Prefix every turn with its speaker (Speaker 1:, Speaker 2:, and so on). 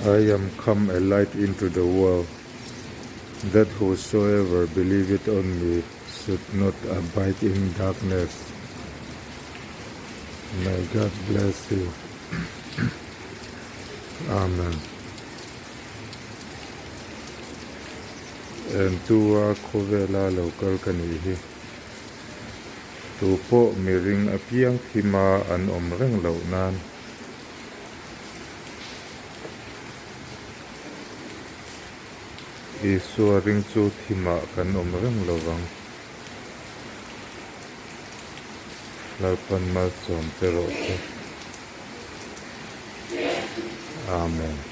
Speaker 1: I am come a light into the world, that whosoever believeth on me should not abide in darkness. May God bless you. Amen. Entua khawvela lo kal ka nih hi. Tu pawh miring apiang thima an awm reng loh nan. Isua ring chu thimah kan awm reng lo vang. Lalpan malsawm che rawh se. Amen.